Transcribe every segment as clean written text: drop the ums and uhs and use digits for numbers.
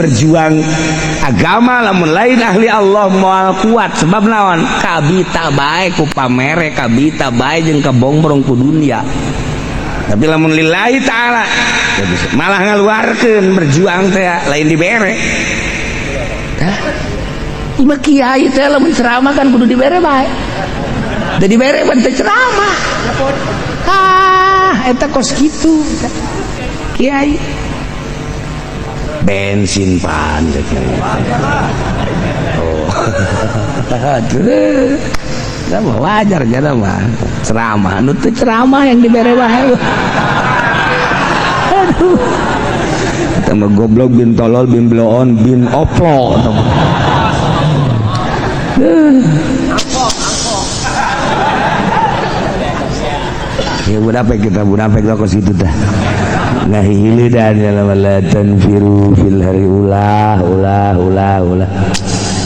Berjuang agama lamun lain ahli Allah moal kuat, sebab naon? Kabita bae ku pamere, kabita bae jeung kabongbrong ku dunia. Tapi lamun lillahi ta'ala malah ngaluarkeun berjuang teh, lain dibere. Tah, ima kiai teh lamun ceramah kan kudu dibere bae. Da dibere mah teu ceramah. Ah, eta kos kitu. Kiai bensin pan. Oh, aduh. Mah wajar jana mah ceramah, nu teu ceramah yang dibere bae. Aduh, eta mah goblok bin tolol bin bloon bin oplo. Ya munafik, kita munafik lah kos kitu tah. Nah, dan la tanfiru fil hari, ulah ulah ulah ulah.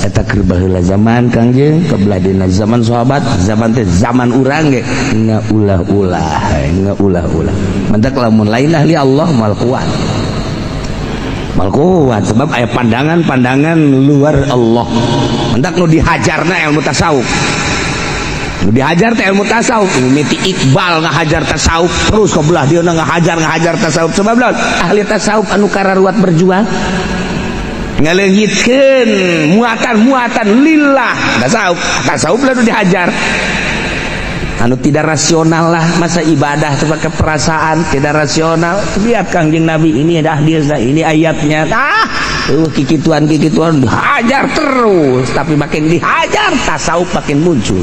Eta keur baheula zaman Kangjeng, kebelah dina zaman sahabat, zaman teh zaman urang ge ngaulah-ulah, ngaulah-ulah. Mantak lamun lain ahli Allah moal kuat, moal kuat, sebab aya pandangan-pandangan luar Allah. Mantak nu dihajarna ilmu tasawuf, nu dihajar teh ilmu tasawuf. Mimiti Iqbal ngahajar tasawuf, terus ke belah dia ngahajar ngahajar tasawuf, sebab lawan ahli tasawuf anu kararuat berjuang ngaleungitkeun muatan-muatan lillah. Tasawuf, tasawuf lah nu dihajar, anu tidak rasional lah. Masa ibadah itu pakai perasaan, tidak rasional. Lihat Kangjeng Nabi, ini ada hadisnya, ini ayatnya. Ah, kikituan kikituan dihajar terus, tapi makin dihajar tasawuf makin muncul.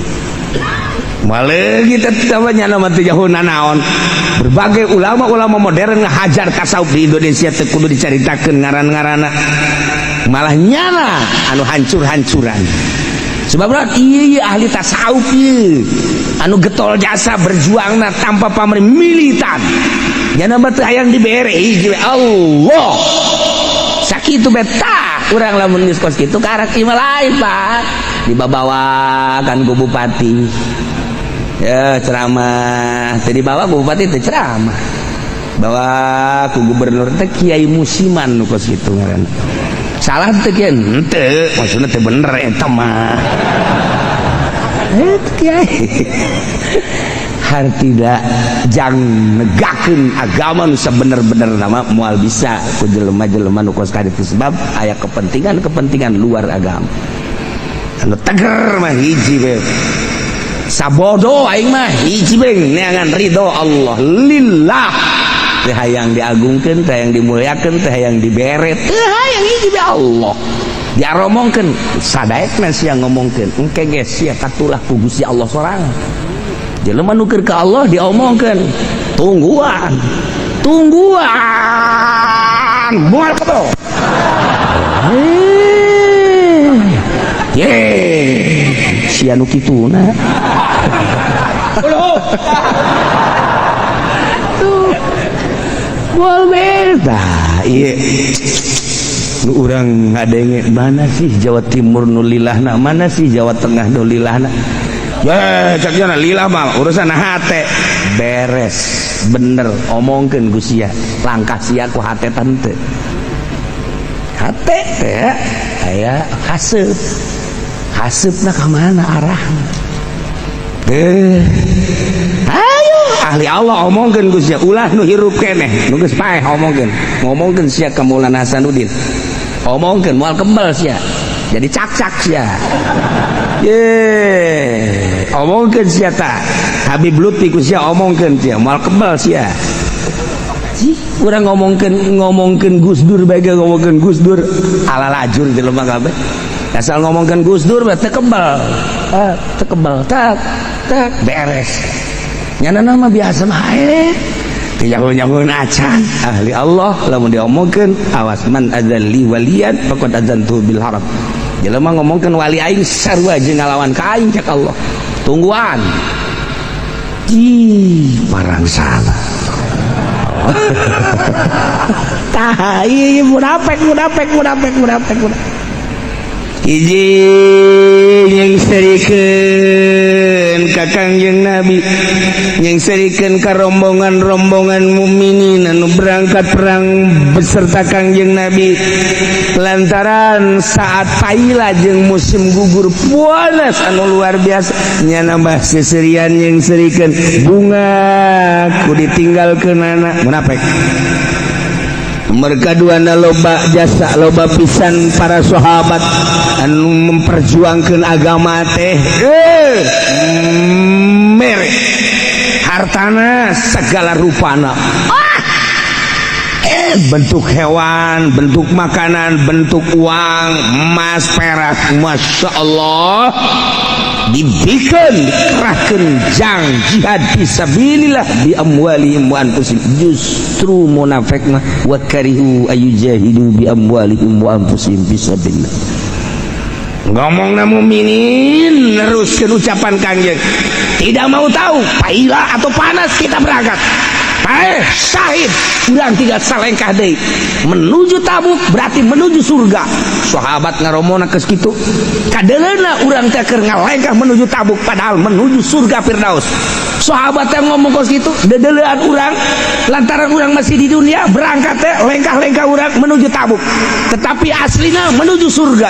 Malah kita namanya nama teu jauh nanaon. Berbagai ulama-ulama modern ngahajar tasawuf di Indonesia teu kudu dicaritakeun ngaran-ngaranna, malah nyala anu hancur-hancuran, sebab iya, iya ahli tasawuf ieu anu getol jasa berjuangna tanpa pamrih, militan. Nyana mah teu hayang dibere, hiji we Allah. Sakitu beta urang lamun geus kos kitu karak ieu mah lain, Pak. Dibabawakan ku bupati ya ceramah, teu dibawa ku bupati teu ceramah, bawa ku gubernur teh. Kiai musiman nu kos kitu ngaranna. Salah teu kiai? Henteu, maksudna teu bener eta mah. Eh, kiai har tidak jang negakeun agama nu sabener-bener nama moal bisa ku jelema-jelema nu kos kaditu, sebab aya kepentingan-kepentingan luar agama. Anu teger mah hiji we, sabodo aing mah hiji we, neangan ridho Allah, lillah. Teu hayang diagungkeun, teu hayang dimuliakeun, teu hayang dibere, teu hayang, hiji we Allah. Diaromongkeun sadaekna sia ngomongkeun, engke ge sia katulah ku Gusti Allah sorangan. Jelema nu keur ka Allah diomongkeun, tungguan tungguan moal kebel. Ye sia nu kituna tuh moal beda. Ieu nu urang ngadenge, mana sih Jawa Timur nu lilahna, mana sih Jawa Tengah nu lilahna? Ya, cak jana lillah mah urusan hate beres bener, omongkeun ku sia, langkah sia ku hate tante hate teh aya haseup, haseupna ka mana arahna teh. Ayo ahli Allah omongkeun ku sia, ulah nu hirup keneh nu geus paeh omongkeun, ngomongkeun sia ka Maulana Hasanuddin, omongkeun moal kebal sia, jadi cak-cak sia. Ye, omongkeun sia ta Habib Lutfi, ku sia omongkeun sia moal kebal sia. Sih, urang ngomongkeun ngomongkeun Gus Dur bae, ngomongkeun Gus Dur ala lajur jelema kabeh. Asal ngomongkeun Gus Dur teh kebal. Ah, teu kebal, tak tak beres. Nyana nama biasa bae. Teu jago-jagoan acan. Ahli Allah lamun diomongkeun awas, man adzalli waliyan faqad adzantu bil haram. Jelema ngomongkeun wali aing sarua jeung ngalawan ka aing, cek Allah. Tungguan. Ih, parang salah. Tah, iya munafik munafik munafik munafik munafik. Hiji nyengserikeun ka Kangjeng Nabi, nyengserikeun ka rombongan-rombongan mukminin anu berangkat perang beserta Kangjeng Nabi, lantaran saat paila jeung musim gugur panas anu luar biasa, nya nambah seserian nyengserikeun bungah ku ditinggalkeunana. Munafik mereka dua, loba jasa, loba pisan para sahabat anu memperjuangkan agama teh, mere hartana segala rupana, bentuk hewan, bentuk makanan, bentuk uang, emas, perak, Masya Allah, dibikin, dikerahkan jang jihad fisabilillah bi amwalihim wa anfusihim. Justru munafik mah wa karihu ayujahidu bi amwalihim wa anfusihim fisabilillah. Ngomong na mukminin neruskeun ucapan Kangjeng, tidak mau tahu paila atau panas, kita berangkat. Paeh syahid, urang tinggal salengkah deui menuju Tabuk, berarti menuju surga. Sahabat ngaromona geus kitu kadeleuna urang teh keur ngalengkah menuju Tabuk, padahal menuju surga Firdaus. Sahabat yang ngomong kos kitu dedelean urang, lantaran urang masih di dunia, berangkat teh lengkah-lengkah urang menuju Tabuk, tetapi aslina menuju surga.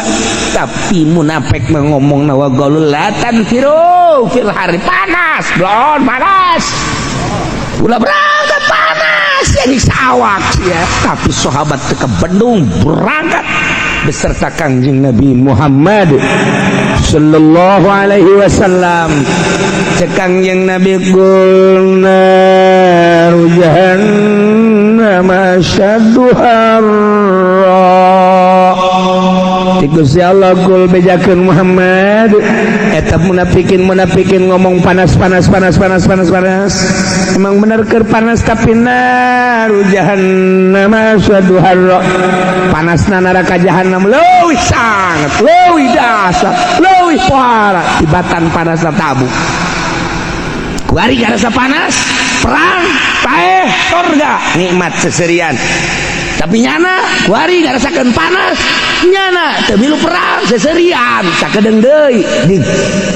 Tapi munafik ngomong wa qalu la tanfiru fil harri, panas blon, panas, ulah berangkat, panas ya, nyiksa awak ya. Tapi sahabat teka bendung, berangkat beserta Kangjeng Nabi Muhammad sallallahu alaihi wasallam. Cek Kangjeng Nabi, qul naru jahannam asyaddu harra. Gusti Allah, kul, bejakeun Muhammad, eta munafikin munafikin ngomong panas, panas, panas, panas, panas, panas, emang bener keur panas, tapi naru jahannam asyaddu harra, panasna neraka jahannam leuwih sangat, leuwih dahsyat, leuwih parah tibatan panasna Tabuk. Kuari karasa panas perang, paeh, surga, nikmat seserian. Tapi nyana kuari ngarasakeun panas, nyana teu milu perang, seserian, sakedeung deui di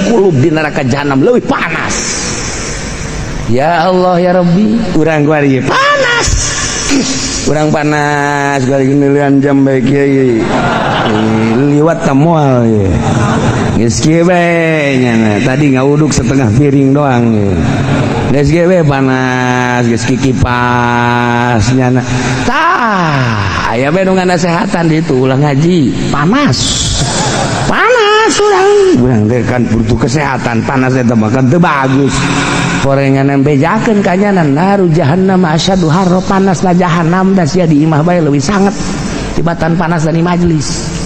kulub di neraka jahanam leuwih panas. Ya Allah ya Rabbi, urang kuari panas, urang panas kuari nilian jam bae kieu liwat ta moal ye. Geus kieu bae nyana, tadi ngauduk setengah piring doang ye. Geus kieu bae panas, geus kikipas nyana. Tah, aya bae nu nganasehatan di itu, ulah ngaji panas. Panas urang. Urang teh kan butuh kesehatan, panas eta mah kan teu bagus. Gorengan bejakeun ka nyana naru jahannam asyadu harra, panas na jahannam, da sia di imah bae leuwih sanget tibatan panas dari majelis.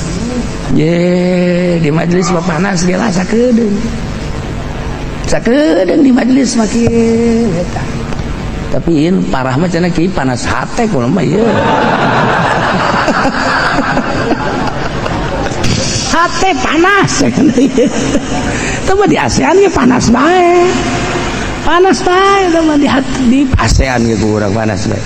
Ye, di majelis mah panas ge lah sakedeung. Sakedeung di majelis mah kieu eta. Tapi in parah mah cenah kieu panas hate kumaha mah ieu. Hate panas. Teu mah di ASEAN ge panas bae. Panas bae teu mah di hati, di ASEAN ge ku urang panas bae.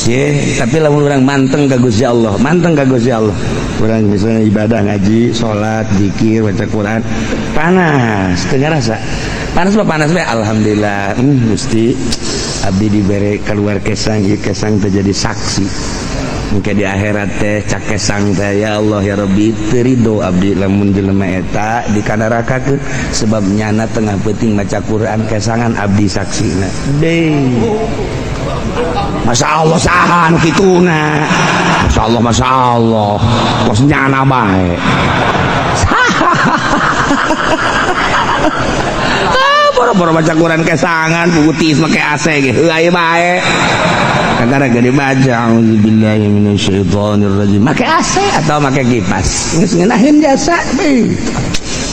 Ye, tapi lamun urang manteng ka Gusti Allah, manteng ka Gusti Allah. Urang misalnya ibadah, ngaji, salat, zikir, baca Quran, panas, teu ngarasa. Panas mah panas bae, alhamdulillah. Gusti, abdi dibere keluar kesang, ieu kesang teh jadi saksi. Mungkin di akhirat teh cak kesang teh, ya Allah ya Rabbi, teu ridho abdi lamun jelema eta dikanarakakeun, sebab nyana tengah peuting maca Quran, kesangan abdi saksina. Deh. Masya Allah, saha nu kituna? Masya Allah, Masya Allah. Kos nyana bae. Ah, boro-boro baca Quran kesangan, putih make AC ge. Heuh aya bae. Kakara ge dibaca auzubillahi minasyaitonir rajim. Make AC atau make kipas. Geus ngeunaheun jasa.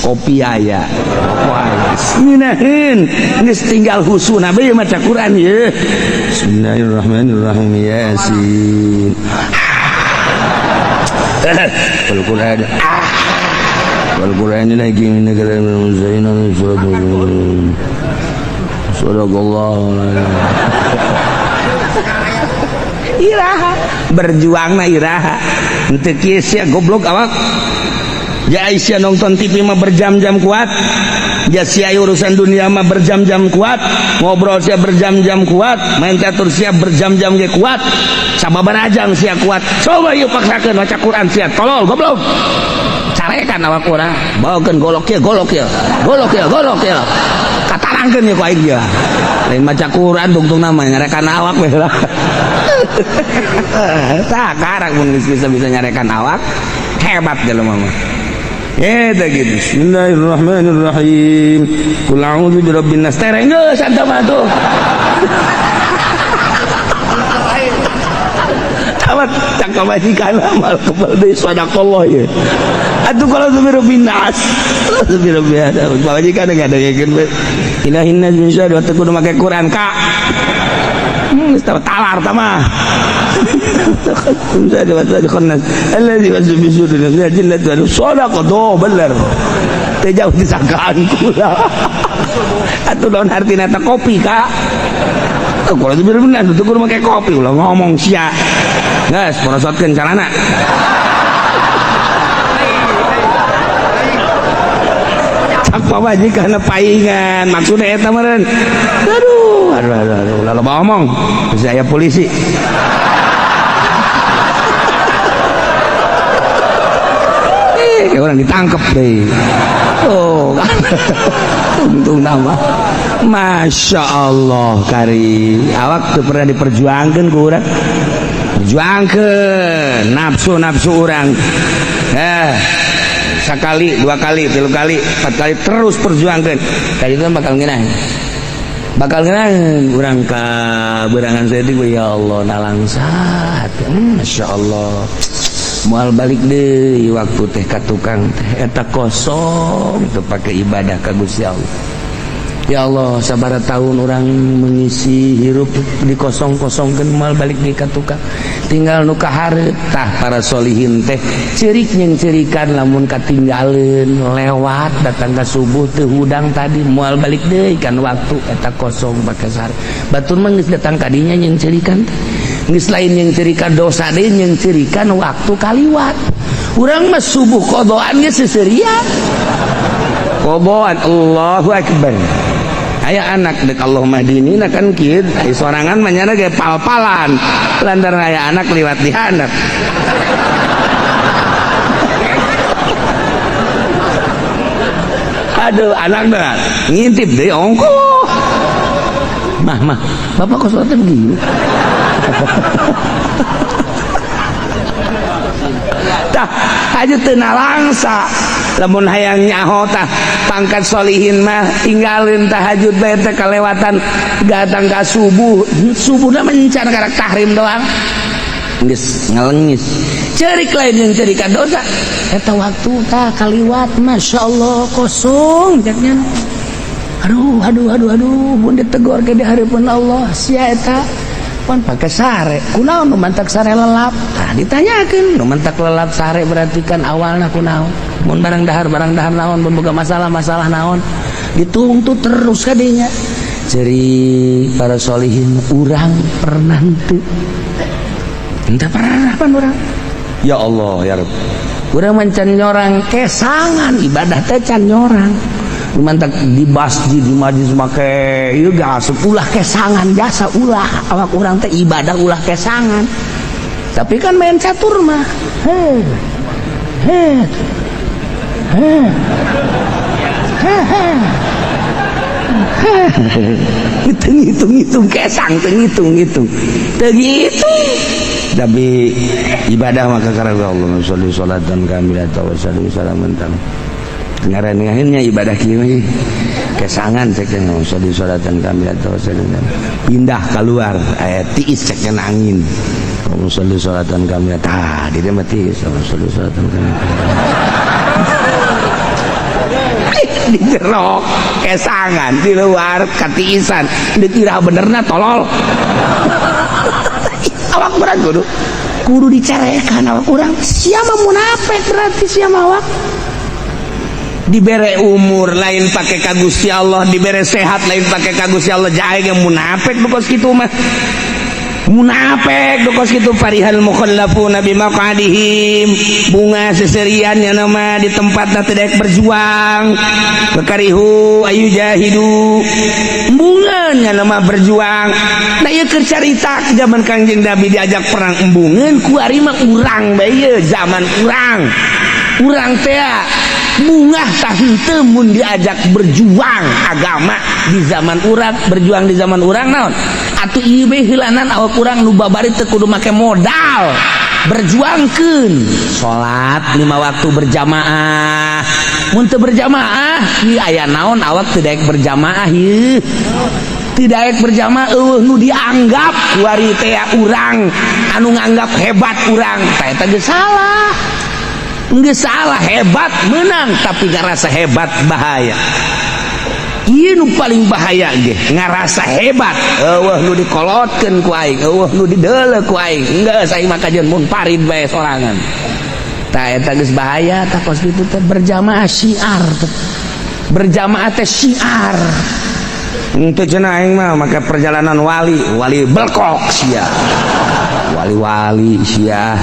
Kopi aya, rokok aya. Ngeunaheun. Geus tinggal husuna bae maca Quran ye. Bismillahirrahmanirrahim. Yasin. Wal Quran. Wal Quran lagi min kalam zainal Sadaqallahu. Iraha berjuangna, iraha henteu kieu sia goblok awak. Ya Aisyah nonton TV mah berjam-jam kuat. Ya sia urusan dunia mah berjam-jam kuat, ngobrol sia berjam-jam kuat, main catur sia berjam-jam ge kuat, sababarajang sia kuat. Coba yuk paksakeun maca Quran sia tolol goblok. Carekan awak urang, bawakeun golok ieu, golok ieu, golok ieu, golok ieu. Katarangkeun ieu ku aing ieu. Lain maca Quran tungtung nama nyarekan awak we lah. Tah karak mun geus bisa-bisa nyarekan awak, hebat jelema mah. Eta gitu. Bismillahirrahmanirrahim. Qul a'udzu birabbin nas. Tereng geus anta mah tuh. Tamat cak pamajikan amal kebal deui sadaqallah ieu. Atuh kalau birabbin nas. Birabbin nas. Pamajikan ngadengekeun we. Ilahin nas min syarri wa kudu make Quran ka. Geus talar tah mah. Alladzi yuwaswisu fi sudurin jinnati wan sadaqa do bener. Teu jauh disangkaan kula. Atuh naon artina eta kopi ka? Kalau itu bener tuh kudu make kopi ulah ngomong sia. Geus porosotkeun calana. Cak pamajikan paingan maksudna eta meureun. Aduh, aduh aduh aduh ulah loba omong. Bisa aya polisi. Kayak orang ditangkep deh. Oh, untung nama. Masya Allah kari. Awak tuh pernah diperjuangkan ku urang. Perjuangkan nafsu-nafsu orang. Sekali, dua kali, tilu kali, empat kali terus perjuangkan. Tadi itu bakal ngeunah. Bakal ngeunah urang ka berangan saeutik ya Allah nalangsat. Masya Allah. Moal balik deui waktu teh ka tukang teh eta kosong teu pake ibadah ka Gusti Allah. Ya Allah sabaraha tahun orang mengisi hirup dikosong-kosongkeun moal balik deui ka tukang. Tinggal nu kahareup tah para solihin teh ceurik jeung ceurikan lamun katinggaleun lewat datang ka subuh teu hudang tadi moal balik deui kan waktu eta kosong pake sare. Batur mah geus datang ka dinya jeung ceurikan teh. Geus lain yang cirikan dosa deui yang cirikan waktu kaliwat. Urang mah subuh qadaan geus seserian. Qadaan Allahu akbar. Aya anak dek Allahumma dinina kan kieu, ai sorangan mah nyana ge pal-palan. Lantaran aya anak liwat di handap. Aduh anakna ngintip deui ongkoh. Mah mah, bapak kok sholatnya begini? Tah aja teu nalangsa lamun hayang nyaho tah pangkat solihin mah tinggalin tahajud bae teh kalewatan datang ka subuh subuhna mencar karak tahrim doang geus ngalengis ceurik lain jeung ceurikan dosa eta waktu tah kaliwat masyaallah kosong jaknya. Aduh aduh aduh aduh mun ditegor ke di hareupeun Allah sia eta pan pake sare kunaon nu mantak sare lelap tah ditanyakeun nu mantak lelap sare berarti kan awalna kunaon mun barang dahar naon mun boga masalah-masalah naon dituntut terus kadinya ceri para solihin urang pernah teu entah pernah pan urang ya Allah ya Rabb urang mancan nyorang kesangan ibadah teh can nyorang mantak di masjid di majlis make ieu asup ulah kesangan jasa ulah awak urang teh ibadah ulah kesangan tapi kan main catur mah he he he he teu ngitung-ngitung kesang teu ngitung-ngitung teu ngitung tapi ibadah maka karena Allah sholli sholatan kamilatan wa salli salaman tam ngaran-ngarannya ibadah kieu kesangan cek sholli sholatan kamilatan wa salli pindah keluar aya tiis cek angin sholli sholatan kamilatan tah di dieu mah tiis sholli sholatan kamilatan di jero kesangan di luar katiisan dikira benerna tolol awak urang kudu dicarekan awak urang siapa munafik berarti siapa awak dibere umur lain pakai ka Gusti Allah, dibere sehat lain pakai ka Gusti Allah, jae ge munafik nu kos kitu mah. Munafik kos kitu. Farihal mukhallafuna bimaqadihim, bungah seserian nya nama di tempat tidak berjuang. Wa karihu ayyujahidu, embungeun nya nama berjuang. Nah, ieu keur carita zaman Kangjeng Nabi diajak perang embungeun. Kuari mah urang bae ieu, zaman urang, urang teh bungah tah henteu mun diajak berjuang agama di zaman urang. Berjuang di zaman urang naon atuh? Ieu bae heulanan awak urang nu babari teu kudu make modal. Berjuangkeun salat lima waktu berjamaah. Mun teu berjamaah ieu aya naon? Awak teu daek berjamaah ieu, tidak daek berjamaah, eueuh nu dianggap. Kuari teh urang anu nganggap hebat urang tah, eta geus salah, geus salah. Hebat menang, tapi ngerasa hebat bahaya. Ieu nu paling bahaya ge, ngarasa hebat. Eueuh nu dikolotkeun ku aing, eueuh nu dideuleu ku aing, geus aing mah kajeun munfarid bae sorangan. Tah, eta geus bahaya. Tah, kos kitu teh berjamaah syiar teh. Berjamaah teh syiar. Henteu cenah, aing mah make perjalanan wali, wali belkok sia. Wali-wali sia.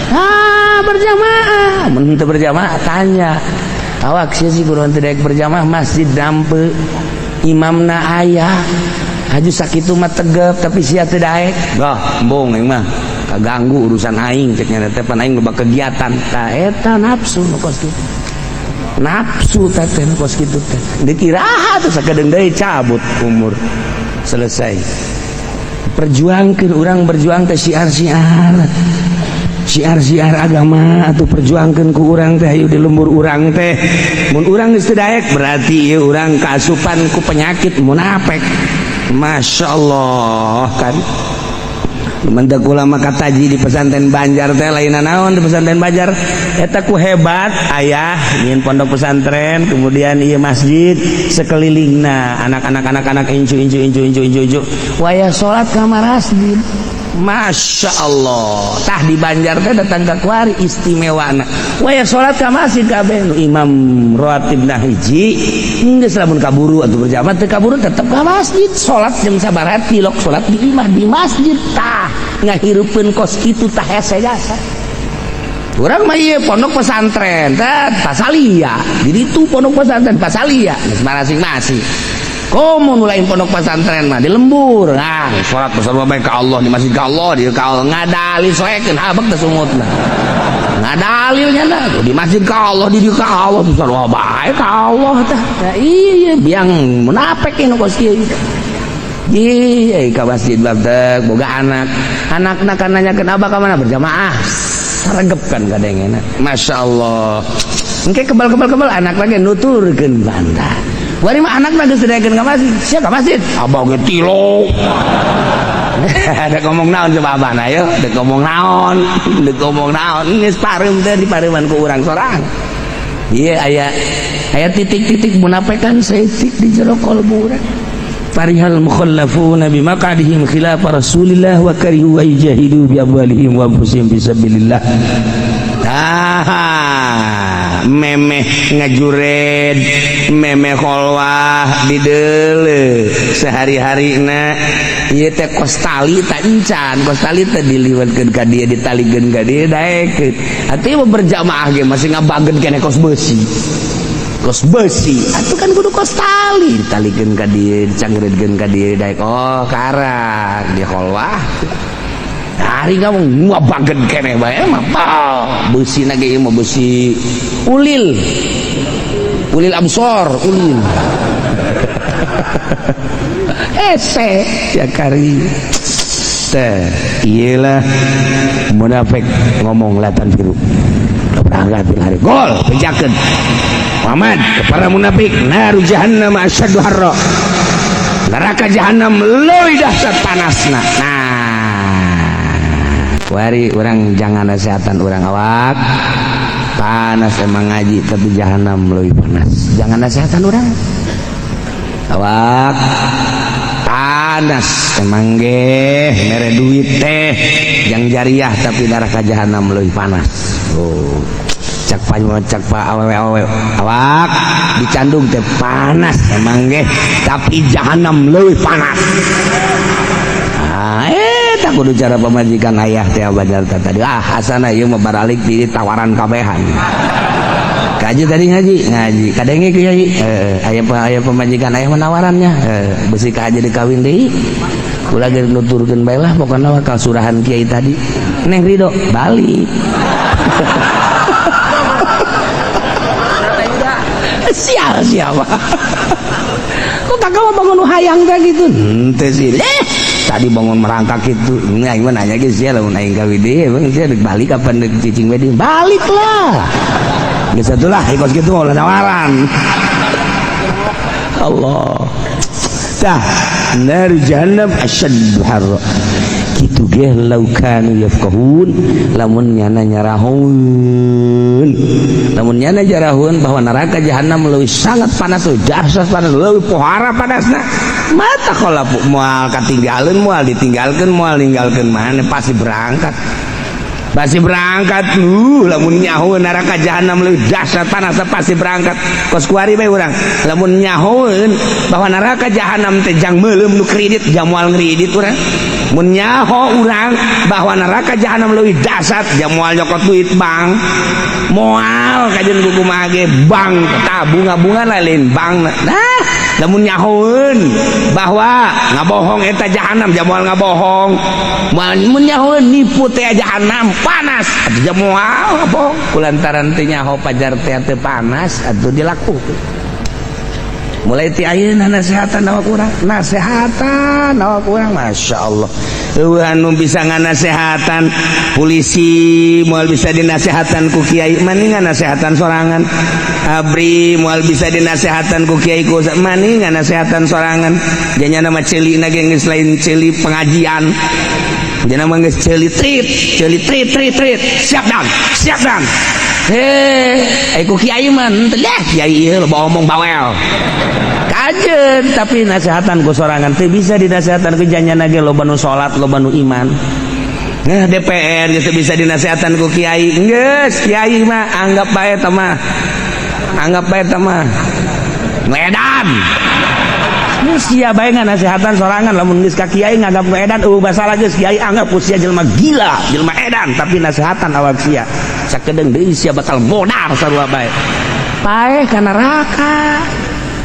Ah, berjamaah. Mun teu berjamaah tanya. Awak sia sih kudu teu daek berjamaah, masjid dampe. Imamna aya. Haju sakitu mah tegep, tapi sia teu daek. Gah, embung aing mah. Kaganggu urusan aing cek nya teh, pan aing loba kegiatan. Tah, eta nafsu nu kos kitu. Nafsu teh teh nu kos kitu teh. Dikiraha tuh sakedeung deui cabut umur. Selesai. Perjuangkeun urang berjuang teh syiar-syiar. Syiar-syiar agama atau perjuangkeun ku urang teh, hayu di lembur urang teh. Mun urang geus teu daek berarti ieu urang kaasupan ku penyakit munafik. Masya Allah kan. Mendak ulama kataji di pesantren Banjar teh lain naon. Di pesantren Banjar eta ku hebat ayah ingin pondok pesantren, kemudian iya masjid sekelilingna anak-anak, anak-anak, incu incu incu incu incu incu, wayah salat ka masjid. Masya Allah. Tah, di Banjar teh datang ke kuari istimewa wayah salat ka masjid kabeh. Nu imam rawatibna hiji geus, lamun kaburu atau berjamaah, teu kaburu tetep ka masjid. Salat jam sabaraha tilok salat di imah, di masjid. Tah, ngahirupeun kos kitu tah hese jasa. Urang mah ieu pondok pesantren teh pasalia di ditu, pondok pesantren pasalia geus masing-masing. Komo nu lain pondok pesantren mah di lembur. Ah, salat bersama bae ka Allah di masjid, ka Allah di ka Allah, ngadalil soekeun habek teh sungutna. Ngadalilnya dah di masjid ka Allah, di ka Allah, sarua bae ka Allah tah. Nah, iya biang munafik nu kos kieu. Iya, ka masjid babtek boga anak. Anakna kan nanyakeun, "Abah ka mana?" "Berjamaah." Saregep kan kadengena. Masya Allah. Engke kebal-kebal kebal anak lagi nuturkeun bantah. Wari mah anakna geus didaekeun ka masjid. Sia ka masjid. Abah ge tilo. Ada ngomong naon coba abah na yo, ada ngomong naon, ada ngomong naon, geus pareum teh dipareuman ku urang sorang. Iya, aya aya titik-titik munafikan saeutik di jero kolbu urang. Farihal mukhallafuna bimaqadihim khilaf Rasulillah wa karihu ayjahidu bi amwalihim wa anfusihim fi sabilillah. Tah, memeh ngajured, memeh kholwah dideule sehari-harina ieu teh kos tali tak encan, kos tali teh diliwatkeun ka dieu, ditalikeun ka dieu, daekeun. Atuh berjamaah ge masih ngabageun keneh kos besi, kos besi atuh kan kudu kos tali, ditalikeun ka dieu, dicangreudkeun ka dieu, daek. Oh, karak di kholwah hari kamu ngabageun keneh bae mah besi na ge mah besi ulil, ulil absor, ulil ese ya kari teh. Iyalah munafik ngomong la tanfiru, berangkat bil hari gol bejakeun Muhammad kepada munafik, naru jahannam asyaddu harra, neraka jahannam leuwih dahsyat panasna. Nah, wari orang jangan nasihatan orang, awak panas emang ngaji, tapi jahanam lebih panas. Jangan nasihatan orang, awak panas emang ge mere duit teh yang jariah, tapi neraka jahanam lebih panas. Oh, cak pak, cak pak, awewe awewe, awak dicandung teh panas emang ge, tapi jahanam lebih panas. Ah, Kudu cara pamajikan ayah teh banjar tadi. Ah, asana ieu mah baralik di tawaran kabehan. Kaji tadi ngaji, ngaji. Kadenge kiai, aya aya pamajikan ayah menawarannya. Besi ka aja dikawin deui. Ulah geus nuturkeun bae lah, pokona bakal surahan kiai tadi. Neng Ridho balik. Sial siapa? Kok kakak mau bangun hayang teh gitu? Henteu sih. Tadi bangun merangkak gitu. Ini aing mah nanya ge sia lamun aing kawin deui, emang sia deuk balik kapan deuk cicing we deui? Balik lah. Geus atulah kos kitu mah ulah nawaran. Allah. Tah, nar jahannam asyaddu harra. Kitu ge lau kanu yafqahun, lamun nyana nyarahun. Lamun nyana jarahun bahwa neraka jahanam leuwih sangat panas, leuwih dahsyat panas, leuwih pohara panasna. Mata kalau moal katinggalkeun, moal ditinggalkeun, moal ninggalkeun mana pasti berangkat. Pasti berangkat. Lamun nyaho neraka jahanam leuwih dahsyat panasna pasti berangkat. Kos kuari bae urang. Lamun nyahoeun bahwa neraka jahanam teh jang meuleum nu kredit, jang moal ngredit urang. Mun nyaho urang bahwa neraka jahanam leuwih dahsyat, jang moal nyokot duit bank. Moal kajeun kumaha ge bank tah bunga-bunga lain bank. Nah, lamun nyahoeun bahwa ngabohong eta jahanam, jang moal ngabohong. Mun nyahoeun nipu teh jahanam panas, atuh jang moal ngabohong. Kulantaran teh nyaho pajar teh teu panas atuh dilakukeun. Mulai ti ayeuna nasehatan awak urang, nasehatan awak urang, Masya Allah. Eueuh anu bisa nganasehatan polisi moal bisa dinasehatan ku kiai, mani nganasehatan sorangan. Abri moal bisa dinasehatan ku kiai ku mani nganasehatan sorangan. Janyana mah ceulina ge geus lain ceuli pengajian. Jana mah geus ceuli trit, ceuli trit trit trit. Siap dan, siap dan. Heh, ku kiai mah henteu deh, kiai ieu loba omong bawel. Kajeun tapi nasehatan ku sorangan teu bisa dinasehatan ku janyana ge loba nu salat, loba nu iman. Nah, DPR geus teu bisa dinasehatan ku kiai. Geus, kiai mah anggap bae eta mah. Anggap bae eta mah. Nu edan. Geus sia bae nganasehatan sorangan lamun geus ka kiai nganggap nu edan eueuh masalah geus kiai anggap ku sia jelema gila, jelema edan, tapi nasehatan awak sia. Sakedeung deui sia bakal modar sarua bae. Paeh ka neraka.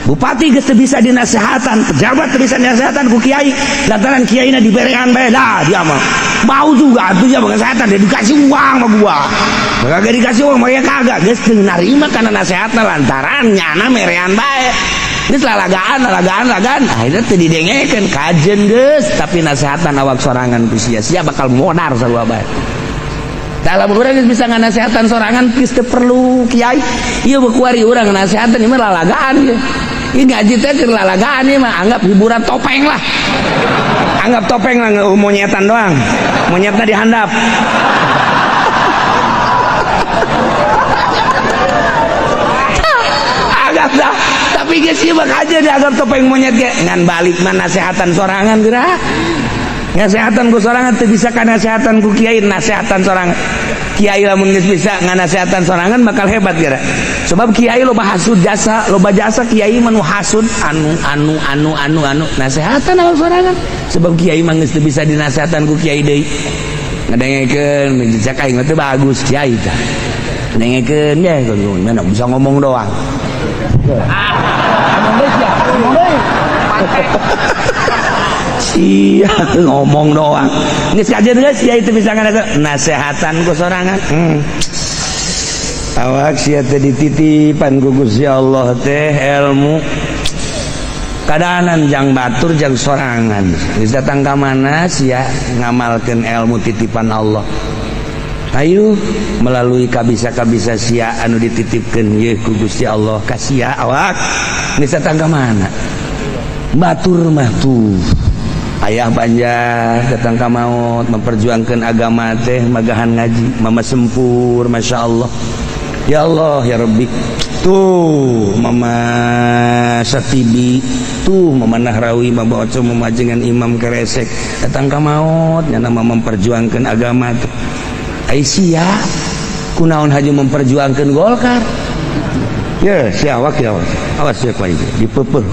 Bupati geus teu bisa dinasehatan, pejabat teu bisa dinasehatan ku kiai, lantaran kiaina diberean bae dah dia mah. Mau juga atuh dia kesehatan dia dikasih uang sama gua. Kagak dikasih uang mah ya kagak, geus teu narima kana nasehatna lantaran nyana merean bae. Geus lalagaan, lalagaan, lalagaan, akhirnya teu didengekeun kajeun geus, tapi nasehatan awak sorangan ku sia, sia bakal modar sarua bae. Dalam urang geus bisa nganasehatan sorangan geus teu perlu kiai. Ieu kuari urang nasehatan ieu mah lalagaan ieu. Ieu ngaji teh keur lalagaan ieu mah anggap hiburan topeng lah. Anggap topeng lah monyetan doang. Monyetna dihandap. Anggap dah. Tapi geus ieu mah kajeun dianggap topeng monyet ge ngan balik mah nasehatan sorangan geura. Nasehatan ku sorangan teu bisa ka nasehatan ku kiai, nasehatan sorangan. Kiai lamun geus bisa nganasehatan sorangan bakal hebat geura. Sebab kiai loba hasud jasa, loba jasa kiai mah nu hasud anu anu anu anu anu nasehatan awak sorangan. Sebab kiai mah geus teu bisa dinasehatan ku kiai deui. Ngadengekeun cak aing mah teu bagus kiai tah. Ngadengekeun ge mana bisa ngomong doang. Ngomong deui sia, ngomong deui. Sia ngomong doang. Geus kajeun geus sia itu bisa nasehatan ku sorangan. Awak sia teh dititipan ku Gusti Allah teh ilmu. Kadanan jang batur jang sorangan. Geus datang ka mana sia ngamalkeun ilmu titipan Allah. Ayo melalui kabisa-kabisa sia anu dititipkeun ye ku Gusti Allah ka sia awak. Geus datang ka mana? Batur mah tuh. Ayah Banjar datang ka maut memperjuangkan agama teh magahan ngaji mama sempur Masya Allah. Ya Allah ya Rabbi. Tuh mama Satibi, tuh mama Nahrawi, mama Oco, mama jengan Imam Keresek datang ka maut nyana memperjuangkan agama teh. Ai sia kunaon haji memperjuangkan Golkar. Ya sia awak ya awas. Awas sia ku aing dipeupeut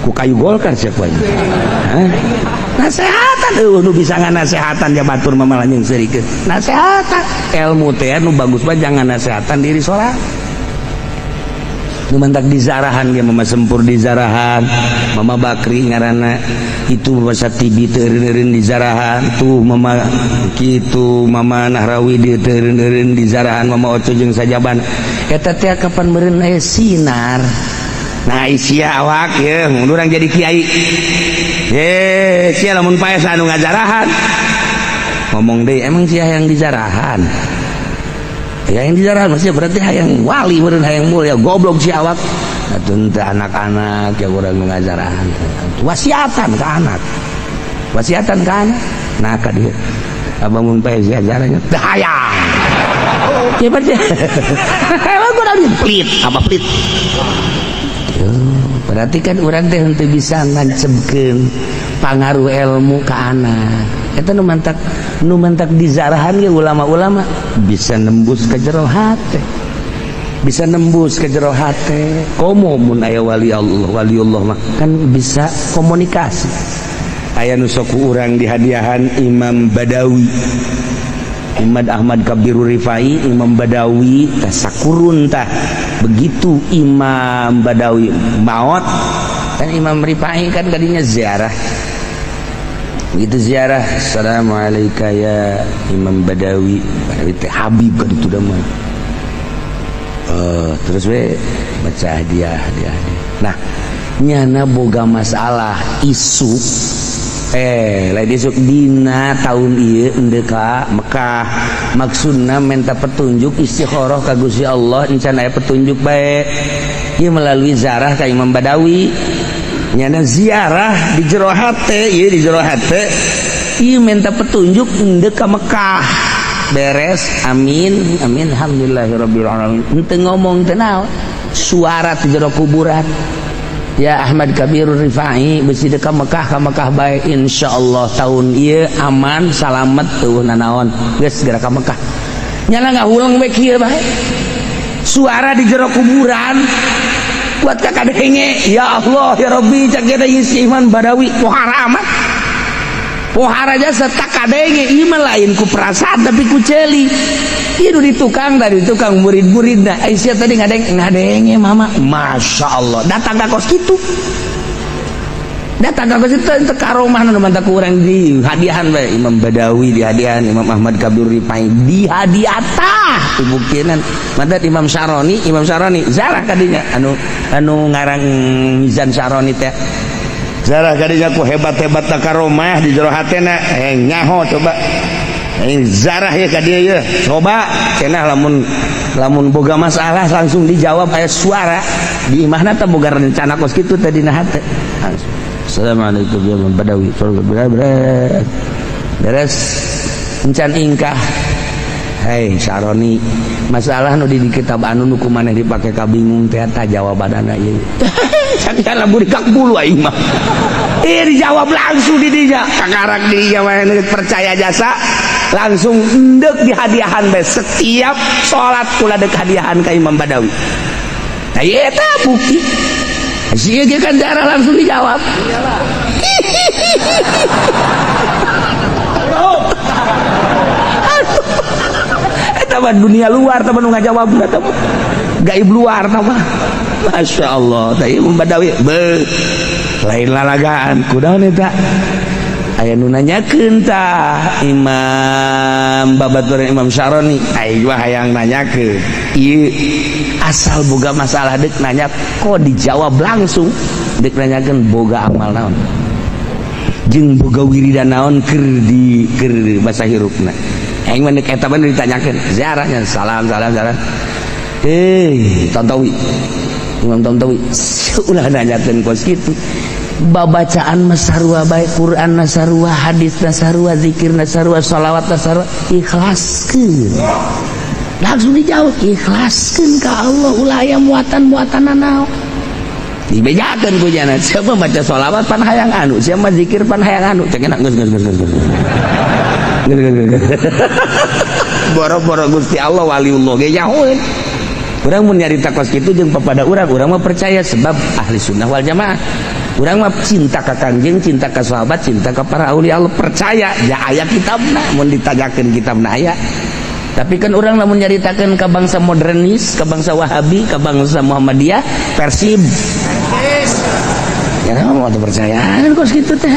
ku kayu Golkar sia ku aing. Hah? Nasehatan eueuh nu bisa nganasehatan ja batur mah malah nyeungseurikeun. Nasehatan ilmu teh nu bagus mah jangan nasehatan diri sorangan. Nu mantak dizarahan ge Mama Sempur dizarahan, Mama Bakri ngaranna itu bahasa tibi teu eureun dizarahan tuh Mama kitu, Mama Nahrawi di teu eureun dizarahan, Mama Oco jeung sajaban eta teh kapan meureun aya sinar. Nah, sia awak ye mun urang jadi kiai ye sia lamun paes anu ngazarahan ngomong deui, emang sia hayang dizarahan? Ya yang dizarahan masih berarti hayang wali meureun, hayang mulia. Goblok si awak atuh teu anak-anak ya urang nu ngazarahan, wasiatan ka anak, wasiatan ka anak. Nah, ka dieu abang mun pae sia jarahnya teu hayang. Cepat ya, emang kurang pelit apa pelit. Berarti kan urang teh henteu bisa ngancebkeun pangaruh ilmu ka anak eta. Nu mantak dizarahan ge ulama-ulama bisa nembus ke jero hate, bisa nembus ke jero hate. Komo mun aya wali Allah, waliullah mah kan bisa komunikasi. Aya nu sok urang dihadiahan Imam Badawi, Imam Ahmad Kabiru Rifai, Imam Badawi tah sakurun tah. Begitu Imam Badawi maot kan Imam Rifai kan kadinya ziarah. Begitu ziarah, "Assalamualaikum ya Imam Badawi." Badawi teh Habib kan itu mah. Terus we baca hadiah, hadiah, hadiah. Nah, nyana boga masalah isuk, lain isuk, dina tahun ieu endek ka Mekah, maksudna minta petunjuk, istikharah ka Gusti Allah, encan aya petunjuk bae. Ieu melalui ziarah ka Imam Badawi. Nyana ziarah di jero hate ieu, di jero hate ieu minta petunjuk endek ka Mekah. Beres, amin amin, alhamdulillahirabbil alamin, henteu ngomong teu naon. Suara di jero kuburan, "Ya Ahmad Kabirur Rifai, bisi ka Mekah, ka Mekah bae, insyaallah tahun ieu aman salamet, eueuh nanaon, geus segera ka Mekah." Nyana ngahulang we kieu bae, suara di jero kuburan kuat ka kadenge. "Ya Allah, ya Rabbi," cak kita, si Iman Badawi pohara amat, pohara jasa tak kadenge. Ieu mah lain ku perasaan tapi ku ceuli. Ieu di tukang tadi, tukang murid-muridna. Aisyah tadi ngadeng ngadenge mama, Masya Allah, datang ka kos kitu, datang ka kos itu teu karomah. Nu mantak urang di hadiahan bae Imam Badawi, di hadiahan Imam Ahmad Kabir Rifai, di hadiah tah buktinan. Mantat Imam Syaroni, Imam Syaroni zarah kadinya, anu anu ngarang Mizan Syaroni teh zarah kadinya ku hebat-hebat tak karomah di jero hatena. Nyaho coba zarah ya ka dia ya, coba cenah lamun lamun boga masalah langsung dijawab. Aya suara di imahna teh boga rencana kos kitu tadi na hate. "Assalamualaikum ya Imam Badawi." Beres beres, encan ingkah. "Hei Saroni, masalah nu di kitab anu nu kumaneh dipake kabingung teh tah jawabanana ieu." Sakieu burik bulu aing mah. Ih, dijawab langsung di dinya. Kakarak di dinya mah percaya jasa langsung endek dihadiahan bae, setiap salat kula dek hadiahan ka Imam Badawi. Nah, ieu eta bukti. Sieun ge kan darah langsung dijawab. Iyalah. Eta mah dunia luar, tah nu ngajawab eta mah. Gaib luar tah mah. Masya Allah, tah Imam Badawi be lain lalagaan kunaon eta. Aya nu nanyakeun tah Imam babaturan Imam Syaroni, aing mah hayang nanyakeun ieu, asal boga masalah dek nanya kok dijawab langsung. Dek nanyakeun boga amal naon jeung boga wiridan naon keur di keur basa hirupna. Aing mah dek eta mah ditanyakeun ziarahnya, salam salam salam, Tantawi, Imam Tantawi, ulah nanyakeun kos kitu. Babacaan mah sarua bae, Quran na sarua, hadis na sarua, zikir na sarua, sholawat na sarua, ikhlaskeun. Langsung dijawab, ikhlaskeun ka Allah, ulah aya muatan-muatan naon. Dibejakeun ku jana, siapa maca sholawat pan hayang anu, siapa zikir pan hayang anu, cek enak geus geus geus geus geus. Boro-boro Gusti Allah, waliullah ge nyahoeun. Urang mun nyarita kos kitu jeung papada urang, urang mah percaya sebab ahli sunnah wal jamaah. Urang mah cinta ka Kangjeng, cinta ka sahabat, cinta ka para aulia Allah, percaya ya aya kitabna, mun ditanyakeun kitabna aya. Tapi kan orang lamun nyaritakeun ka bangsa modernis, ka bangsa Wahabi, ka bangsa Muhammadiyah, Persib. Ya mau percayaan kos kitu teh.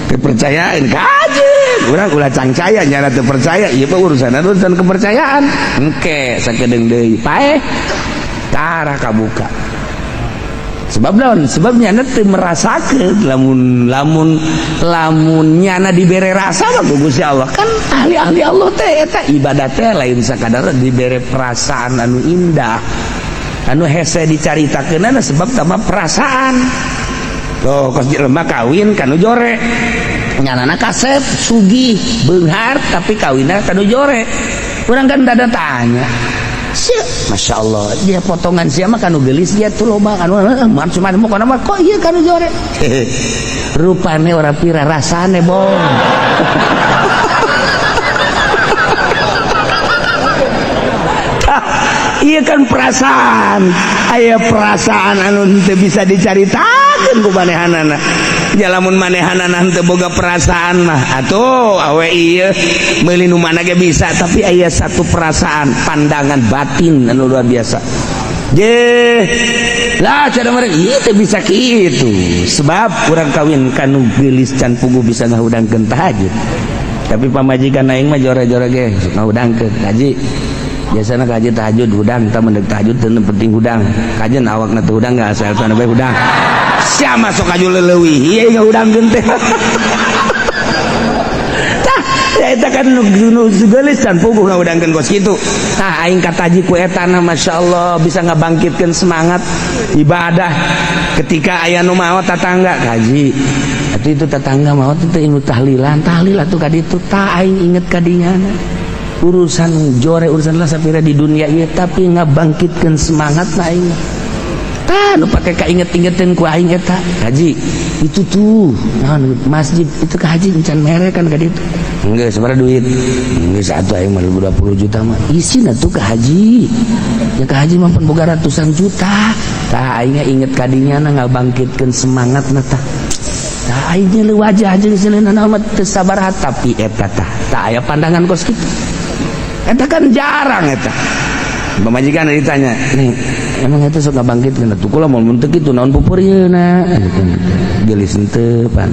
Kepercayaan kaji. Urang ulah cangcaya nyana teu percaya, ieu mah urusan urusan kepercayaan. Engke sakedeung deui paeh tara kabuka. Sebab naon? Sebab nyana teu merasakeun lamun lamun lamun nyana dibere rasa mah ku Gusti Allah, kan ahli-ahli Allah teh eta ibadah teh lain sakadar dibere perasaan anu indah anu hese dicaritakeunana, sebab tama perasaan. Tuh kos jelema kawin kanu jore, nyanana kasep, sugih, beunghar, tapi kawinna kanu jore. Urang kan dada tanya. Sia, Masya Allah, dia potongan sia mah kanu geulis, dia tuh loba kanu cuma mau kana mah kok ieu kanu jore. Rupane ora pira, rasane bong. Iya kan perasaan, aya perasaan anu teu bisa dicaritakeun ku manehanana. Ya lamun manehanana teu boga perasaan mah atuh awe ieu meuli nu mana ge bisa, tapi aya satu perasaan pandangan batin anu luar biasa. Je lah cara mereka ieu teu bisa kitu, sebab urang kawin kanu geulis can puguh bisa ngahudangkeun tahajud. Tapi pamajikan aing mah jore-jore ge sok ngahudangkeun kaji. Biasanya kaji tahajud hudang, tah mendek tahajud teu penting hudang. Kajian awakna teu hudang enggak asal sana bae hudang. Sia masuk kaju leuwih, ieu ngahudangkeun teh. Tah, ya eta kan nu geulis can puguh ngahudangkeun kos kitu. Tah aing kataji ku etana, masyaallah bisa ngabangkitkeun semangat ibadah ketika aya nu maot tatangga kaji. Atuh itu tetangga maot teh ilmu tahlilan, tahlil atuh ka ditu tah aing inget ka dinyana. Urusan jore, urusan lah sapira di dunia ieu, tapi ngabangkitkeun semangat na aing. Tah nu pake kainget-ingetin ku aing eta haji itu tuh naon masjid itu ka haji encan mere kan ka ditu geus sabaraha duit geus atuh aing mah 20 juta mah isina tuh ka haji ya, ka haji mah pan boga ratusan juta. Tah aing inget ka dinya na ngabangkitkeun semangat na. Tah tah aing nyeuleut wajah jeung seuleuna mah teu sabaraha, tapi eta tah tah aya pandangan kos kitu. Eta kan jarang eta pamajikan ditanya nih, emang eta sok ngabangkitkeun atuh kula mun teu kitu naon pupurieuna geulis henteu pan